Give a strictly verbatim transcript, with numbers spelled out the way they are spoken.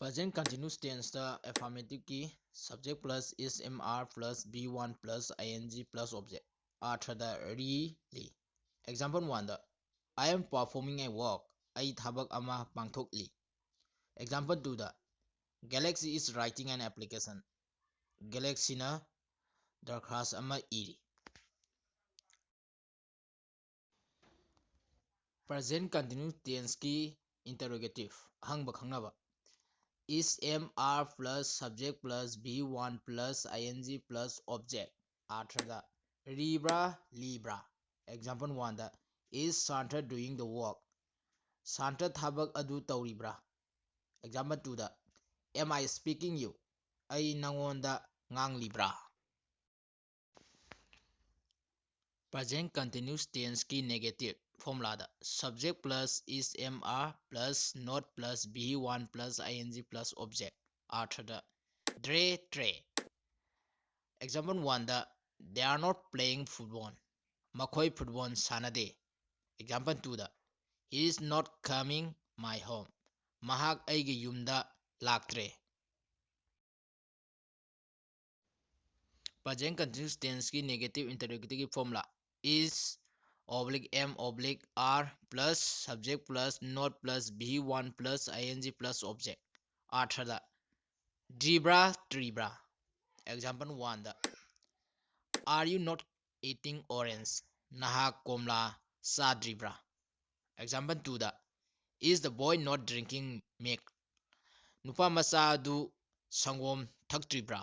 Present continuous tense ꯇ affirmative ꯀꯤ subject plus is, am, are plus be one plus ing plus object ꯑꯥꯔꯊꯗ ꯔꯤ ꯂꯤ꯫ Example one the, "I am performing a work", ꯑꯩ ꯊꯕꯛ ꯑꯃ ꯄꯥꯡꯊꯣꯛꯂꯤ꯫ Example two the, "Galaxy is writing an application", ꯒꯦꯂꯦꯛꯁꯤꯅ ꯗꯔꯈꯥꯁ ꯑꯃ ꯏꯔꯤ꯫ Present continuous tense ꯀꯤ interrogative, ꯑꯍꯪꯕ ꯈꯪꯅꯕ: "Is, am, are plus subject plus be one plus ing plus object" ꯑꯥꯔꯊꯗ ꯔꯤꯕ꯭ꯔꯥ ꯂꯤꯕ꯭ꯔꯥ? Example one the, "Is Santa doing the work?" Santa ꯊꯕꯛ ꯑꯗꯨ ꯇꯧꯔꯤꯕ꯭ꯔꯥ? Example two the, "Am I speaking you?" ꯑꯩ ꯅꯉꯣꯟꯗ ꯉꯥꯡꯂꯤꯕ꯭ꯔꯥ? Present continuous tense ꯀꯤ negative formula the subject plus is, am, are plus not plus be one plus ing plus object ꯑꯥꯔꯊꯗ ꯗ꯭ꯔꯦ ꯇ꯭ꯔꯦ꯫ Example one the, "They are not playing football", ꯃꯈꯣꯏ football ꯁꯥꯟꯅꯗꯦ꯫ Example two the, "He is not coming my home", ꯃꯍꯥꯛ ꯑꯩꯒꯤ ꯌꯨꯝꯗ ꯂꯥꯛꯇ꯭ꯔꯦ꯫ Present continuous tense ꯀꯤ negative interrogative formula: "Is oblique am oblique are plus subject plus not plus be one plus ing plus object" ꯑꯥꯔꯊꯗ ꯗ꯭ꯔꯤꯕ꯭ꯔꯥ ꯇ꯭ꯔꯤꯕ꯭ꯔꯥ? Example one the, "Are you not eating orange?" ꯅꯍꯥꯛ ꯀꯣꯝꯂꯥ ꯆꯥꯗ꯭ꯔꯤꯕ꯭ꯔꯥ? Example two the, "Is the boy not drinking milk?" ꯅꯨꯄꯥ ꯃꯆꯥ ꯑꯗꯨ ꯁꯪꯒꯣꯝ ꯊꯛꯇ꯭ꯔꯤꯕ꯭ꯔꯥ?